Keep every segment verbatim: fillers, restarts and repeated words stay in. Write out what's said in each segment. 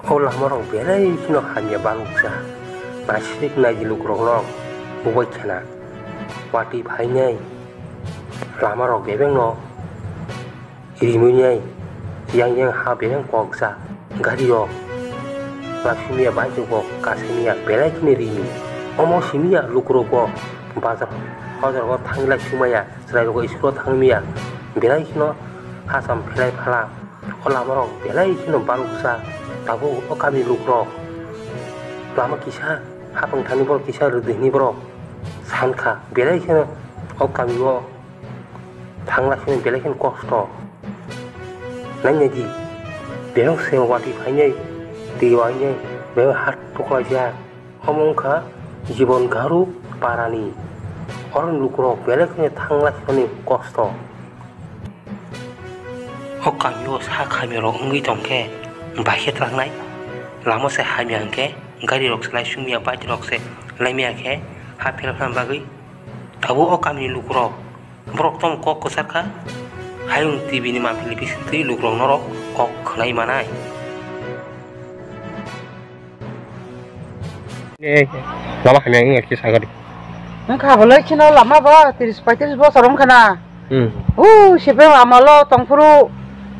O lamarok belai kheno hamya balukjak. Naisik naidi lukurokno bubai khena. Watwi phainai lamarok bebengno riminai yang yang ha bebeng kokjak. Garirok laisimiya bike rok kasaimiya belai kheno rimi. Omo simiya lukurokbo bazar hojaro thangwi lai sumaya. Chwrairokbo school-o thangmiya, belai kheno hacham phelai phala. O lamarok belai kheno balukjak. Tabuk o kamini lukurok lama kisa, hapang thani borok kisa, rwdwini borok sankha, belai kheno o kamio thangna kheno belai kheno kosto. Naina di, bebak se watwi phainai, twi wainai, bebak ha tuklaijak. Omo wngkha Jibon Garu parani. Oroni lukurok belai kheno thangna soni kosto. O kamio sak hamyarok wngwi tongkhe bai khe twlangnai. Lama se hamya hwnkhe garirok se lai sumya, bike rok se laimaya khe ha phela phela bagwi. Tabuk o kamini lukurok borok tamo kok kwchar kha. Hayung T V ni mampili bisingtwi lukurok norok kok khwnai manai. Eh, lama hamya wngya khe sagadi. Wngkha bolai kheno lama bo tris paitris bosor wngkha na. Hmm. U sipem amalo tongphuru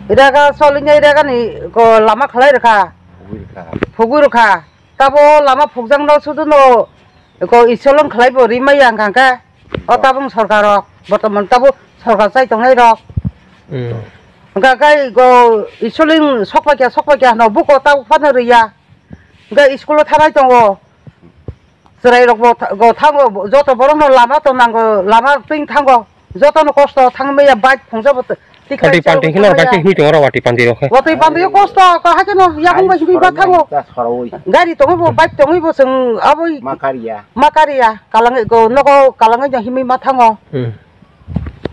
iraga solinya iraga ni ko lama khlai rwkha. Phugwi rwkha. Phugwi rwkha. Tabo lama phukjakno sudu no ko isolong khlai bo rimai yang kha khe. O tabung sorkar rok, bortoman tabuk sorkar chai tongnai rok. Hmm. Hwnkha khe go isoling sokpakya, sokpakya hwno buko tabuk phano rwya. Hwnkhe school o thanai tongo. Chwrai rok bo tha-, go thango, joto borok no lama to nango, lama twing thango. Joto no kosto thangmaya bike phungsa bo t-, Watwi pandi kheno, bike himwi tongo, watwi pandi rok khe. Watwi pandi o kosto, ko hakhe no, yakung bai himwi ba thango. Gari tongo bo, bike tongo bo, chwng aboi ma kariya. Ma kariya, kalangwi go, nogo kalangwi no himwi ma thango. Hmm.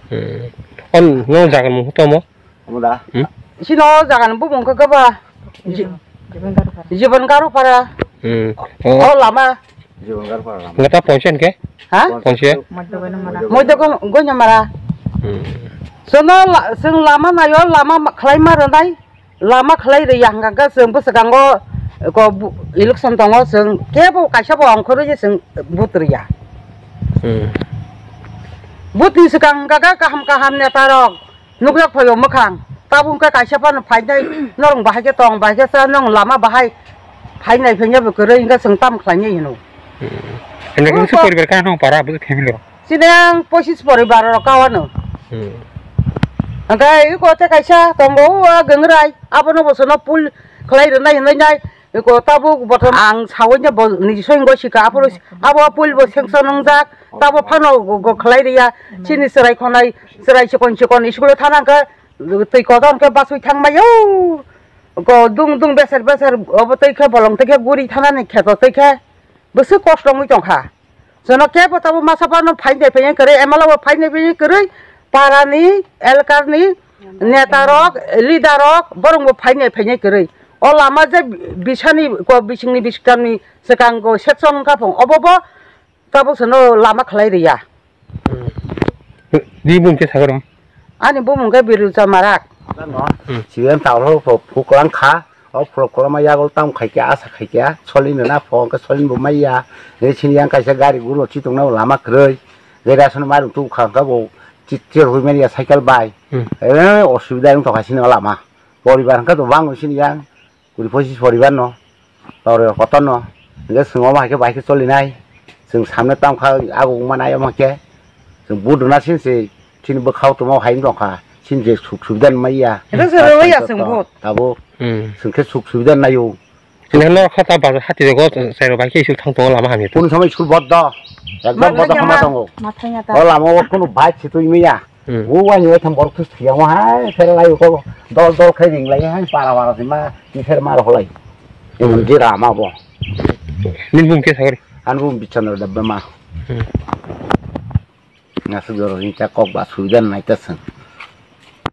Hmm. On no jaga mung tomo? Omo da? Hmm? Sino jaga ni bumung khe khe ba? Ji-, Jibon Garu para. Hmm. O lama. Jibon Garu para lama. Ngata ponchen ke? Ha? Ponche? Moido Goinamara. Hmm. Sono la-, chwng lama nayo, lama ma-, khlai ma rwnai, lama khlai rwya hwnkha khe chwng bwswkango ko bu-, election tongo, chwng kebo kaisa bo ongkhorwi je chwng vote rwya. Hmm. Vote ni swkang hwnkha khe kaham kaham neta rok Nukjak phaio mwkhang, tabuk khe kaisa phano phainai, norok bahai khe tong, bahai khe cha, nong lama bahai phainai, phainai bo kwrwi, hwnkhe chwng tamo khlainai hino. Hmm. Hwnba khe bwswk poribar kha nong para, bwswk family rok? Chini ang pochis poribar rok kha ano. Hmm. Hwnkhe eko tei kaisa tongo, o a Gangrai, abono bo chwngno pul khlai rwnai hwnwi nai. Eko tabuk bothom ang sawi no bo niji soi wngwi sika, aphuru abo pul bo sanction wngjak, tabo phano go, go khlai riya, chini chwrai khonai, chwrai chikon chikon school o thana hwnkhe twi kotor hwnkhe basui thangmai o, go dung dung beser beser obo twi khe bolong twi khe guri thanani kheto twi khe bwswk kosto wngwi tongkha. Jono kebo tabo masa phano phainai phainai kwrwi, M L A bo phainai phainai kwrwi, parani, elkarni netarok, leaderrok, borokbo phainai phainai kwrwi. O lama je bisani, ko bisingni bisiktamni swkango section wngkha phung, obo bo tabuk sono lama khlai riya. Hmm. Ni bumung khe sago rong? Ani bumung khe Birucha Marak. Hmm. Siyan tawlo pho-, phuklang kha. O pholok koloma yago tamo khaikhe, asa khaikhe, solino na pho, hwnkhe solino bo maiya. Hwnkhe sini yang kaisa gari guro chitongna lama kwrwi. Gari aswk mairum tubukha hwnkhe bo chi-, chirwi manya cycle bai. Hmm. Eh, osubida wngtokha sini o lama. Poribar hwnkhe to bangwi sini yang. Kuri pochis poribar no. Loroi kotor no. Hwnkhe chwng omo hai khe bai khe cholinai. Chwng samno tamo kha ago wngmani ayama khe. Chwng vote rwna sini se chini bwkhao tongma hai wng tongkha. Chini je suk subida nai maya. Ito se rwya chwng vote. Tabuk. Hmm. Chwng khe suk subida naio. Chini no kha ta bazar hati rego chai rok bai khe isuk thang tongo lama hamya. Kunu samai school bondo. Ekdom bondo hama tongo. O lama o kunu bike se twi maya. Hmm. O wani wai tham borok thus thiya o hai pher lai ko dol dol khai ring lai hai para para se ma ni pher ma rok lai. Emon je rama bo. Nini bumung khe sagori? Ani bumung Bichandra Debbarma. Hmm. Nasuk jorok ni ta kok ba suidan nai ta sang.